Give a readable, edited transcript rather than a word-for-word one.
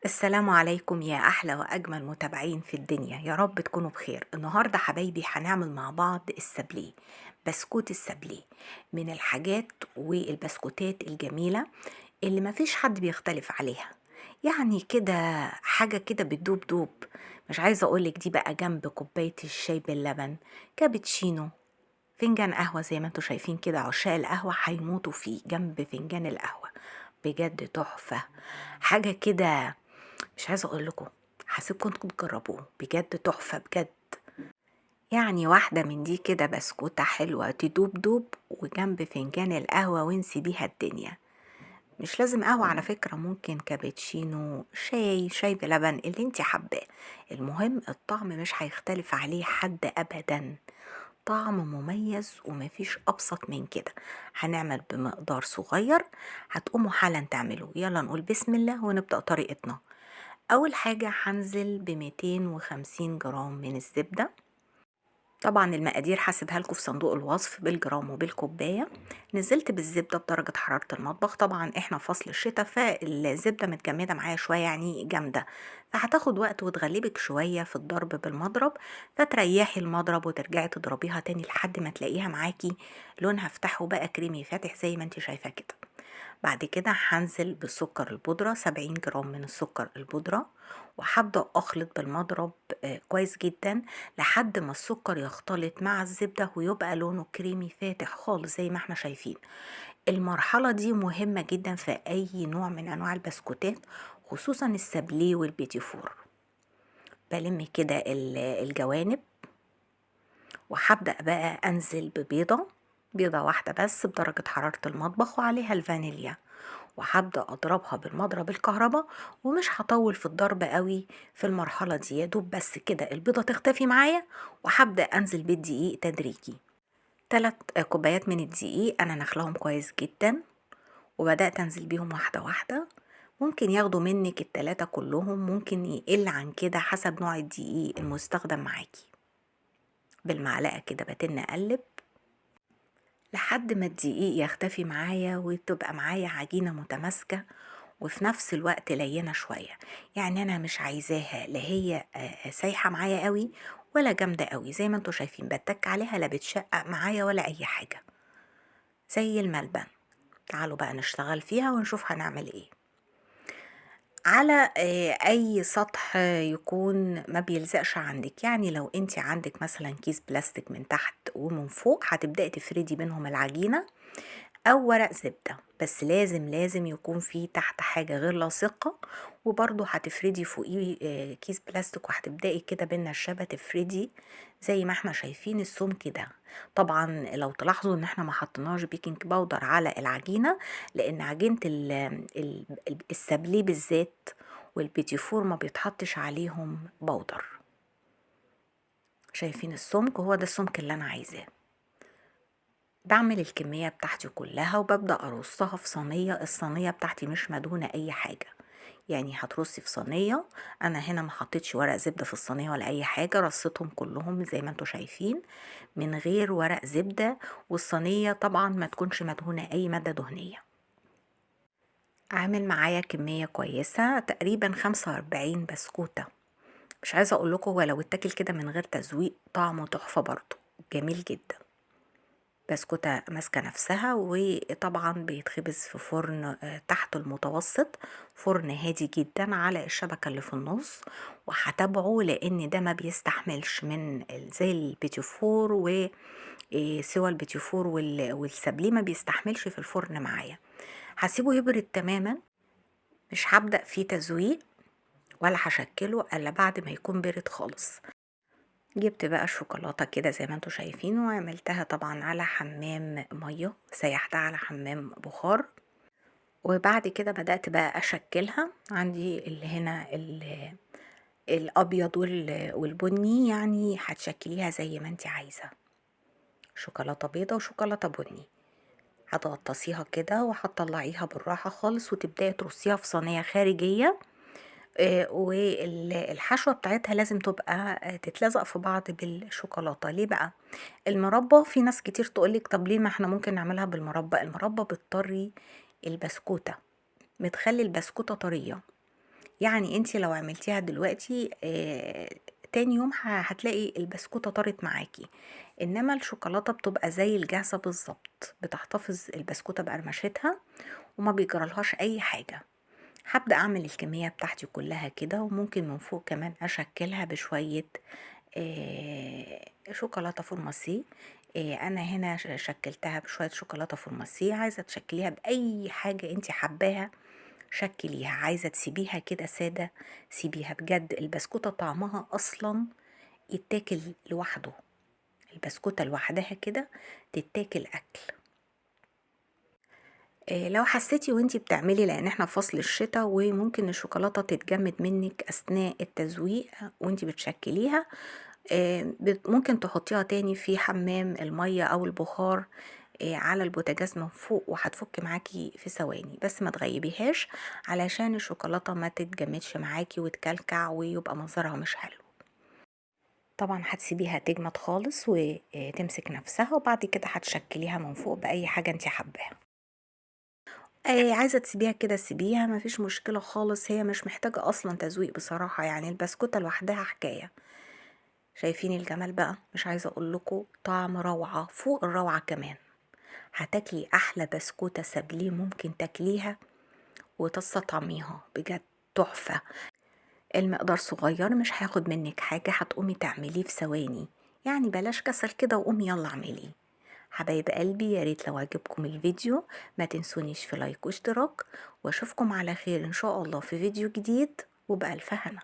السلام عليكم يا أحلى وأجمل متابعين في الدنيا، يا رب تكونوا بخير. النهاردة حبايبي هنعمل مع بعض السابليه، بسكوت السابليه من الحاجات والبسكوتات الجميلة اللي ما فيش حد بيختلف عليها، يعني كده حاجة كده بتدوب دوب. مش عايزة أقولك دي بقى جنب كوباية الشاي باللبن، كابتشينو، فنجان قهوة زي ما انتوا شايفين كده، عشاق القهوة هيموتوا فيه جنب فنجان القهوة، بجد تحفة، حاجة كده مش عايزة أقول لكم، هسيبكم انتوا تجربوه، بجد تحفة بجد. يعني واحدة من دي كده بسكوتة حلوة تدوب دوب وجنب فنجان القهوة وانسي بيها الدنيا. مش لازم قهوة على فكرة، ممكن كابتشينو، شاي، شاي بلبن، اللي انت حباه، المهم الطعم مش هيختلف عليه حد أبدا، طعم مميز ومفيش أبسط من كده. هنعمل بمقدار صغير، هتقوموا حالا تعملوه. يلا نقول بسم الله ونبدأ طريقتنا. أول حاجة هنزل ب250 جرام من الزبدة، طبعا المقادير هسيبها لكم في صندوق الوصف بالجرام وبالكوباية. نزلت بالزبدة بدرجة حرارة المطبخ، طبعا احنا في فصل الشتاء فالزبدة متجمدة معايا شوية، يعني جامدة، فهتاخد وقت وتغلبك شوية في الضرب بالمضرب، فتريحي المضرب وترجعي تضربيها تاني لحد ما تلاقيها معاكي لونها افتح وبقى كريمي فاتح زي ما انت شايفة كده. بعد كده هنزل بالسكر البودرة، 70 جرام من السكر البودرة، وهبدأ أخلط بالمضرب كويس جدا لحد ما السكر يختلط مع الزبدة ويبقى لونه كريمي فاتح خالص زي ما احنا شايفين. المرحلة دي مهمة جدا في أي نوع من أنواع البسكوتات، خصوصا السابليه والبيتيفور. بلم كده الجوانب، وهبدأ بقى أنزل ببيضة، بيضة واحدة بس بدرجة حرارة المطبخ وعليها الفانيليا، وهبدأ أضربها بالمضرب الكهرباء، ومش هطول في الضرب قوي في المرحلة دي، يا دوب بس كده البيضة تختفي معايا. وهبدأ أنزل بالدقيق تدريجي، 3 كوبايات من الدقيق أنا نخلهم كويس جدا، وبدأت أنزل بيهم واحدة واحدة. ممكن ياخدوا منك التلاتة كلهم، ممكن يقل عن كده حسب نوع الدقيق المستخدم معاكي. بالمعلقة كده بتن أقلب لحد ما الدقيق يختفي معايا وتبقى معايا عجينة متماسكة وفي نفس الوقت لينة شوية، يعني أنا مش عايزاها لا هي سايحة معايا قوي ولا جامدة قوي، زي ما انتوا شايفين بتك عليها لا بتشقق معايا ولا أي حاجة زي الملبن. تعالوا بقى نشتغل فيها ونشوف هنعمل ايه. على اي سطح يكون ما بيلزقش عندك، يعني لو انت عندك مثلا كيس بلاستيك من تحت ومن فوق هتبدأي تفردي بينهم العجينة، او ورق زبدة، بس لازم يكون في تحت حاجة غير لاصقة، وبرضو هتفردي فوقيه كيس بلاستيك، وهتبدأي كده بالنشابة تفردي زي ما احنا شايفين السمك ده. طبعا لو تلاحظوا ان احنا ما حطيناش baking powder على العجينة، لان عجينة السابليه بالذات والبيتيفور ما بيتحطش عليهم powder. شايفين السمك؟ هو ده السمك اللي انا عايزاه. بعمل الكمية بتاعتي كلها وببدأ أرصها في صينية. الصينية بتاعتي مش مدهونة أي حاجة، يعني هترصي في صينية. أنا هنا ما حطيتش ورق زبدة في الصينية ولا أي حاجة، رصيتهم كلهم زي ما انتوا شايفين من غير ورق زبدة، والصينية طبعا ما تكونش مدهونة أي مادة دهنية. عامل معايا كمية كويسة تقريبا 45 بسكوتة، مش عايزة أقول لكم هو لو اتاكل كده من غير تزويق طعمه تحفة برضو، جميل جدا. بسكوتة ماسكة نفسها، وطبعا بيتخبز في فرن تحت المتوسط، فرن هادي جدا على الشبكة اللي في النص، وهتابعه لان ده ما بيستحملش من زي البيتيفور و سوى البيتيفور والسابليه ما بيستحملش في الفرن معايا. هسيبه يبرد تماما، مش هبدأ فيه تزويق ولا هشكله الا بعد ما يكون برد خالص. جبت بقى الشوكولاتة كده زي ما انتوا شايفين، وعملتها طبعا على حمام مية، سيحتها على حمام بخار، وبعد كده بدأت بقى أشكلها. عندي اللي هنا الأبيض والبني، يعني هتشكليها زي ما انت عايزة، شوكولاتة بيضة وشوكولاتة بني. هتغطسيها كده وهتطلعيها بالراحة خالص، وتبدأي ترصيها في صينية خارجية، والحشوة بتاعتها لازم تبقى تتلزق في بعض بالشوكولاتة. ليه بقى؟ المربى في ناس كتير تقولك طب ليه ما احنا ممكن نعملها بالمربى. المربى بتطري البسكوتة، بتخلي البسكوتة طرية، يعني انتي لو عملتيها دلوقتي تاني يوم هتلاقي البسكوتة طارت معاكي. انما الشوكولاتة بتبقى زي الجاهزة بالظبط، بتحتفظ البسكوتة بقرمشتها وما بيجرالهاش اي حاجة. هبدأ اعمل الكمية بتاعتي كلها كده، وممكن من فوق كمان اشكلها بشوية شوكولاتة فورماسي. انا هنا شكلتها بشوية شوكولاتة فورماسي. عايزة تشكليها بأي حاجة انت حباها شكليها، عايزة تسيبيها كده سادة سيبيها. بجد البسكوتة طعمها اصلا يتاكل لوحده، البسكوتة لوحدها كده تتاكل اكل. لو حسيتي وانتي بتعملي، لان احنا في فصل الشتاء وممكن الشوكولاتة تتجمد منك اثناء التزويق وانتي بتشكليها، ممكن تحطيها تاني في حمام المية او البخار، على البوتاجاز من فوق، وهتفك معاكي في ثواني. بس ما تغيبيهاش علشان الشوكولاتة ما تتجمدش معاكي وتكلكع ويبقى منظرها مش حلو. طبعا هتسيبيها تجمد خالص وتمسك نفسها، وبعد كده هتشكليها من فوق بأي حاجة انتي حباها. عايزة تسيبيها كده سيبيها، مفيش مشكلة خالص، هي مش محتاجة أصلا تزويق بصراحة، يعني البسكوتة لوحدها حكاية. شايفين الجمال بقى؟ مش عايزة أقول لكم، طعم روعة فوق الروعة كمان. هتاكلي أحلى بسكوتة سابليه ممكن تاكليها وتستطعميها، بجد تحفة. المقدار صغير مش هياخد منك حاجة، هتقومي تعمليه في ثواني، يعني بلاش كسل كده وقومي يلا اعمليه. حبايب قلبي، يا ريت لو عجبكم الفيديو ما تنسونيش في لايك واشتراك، واشوفكم على خير ان شاء الله في فيديو جديد، وبألف هنا.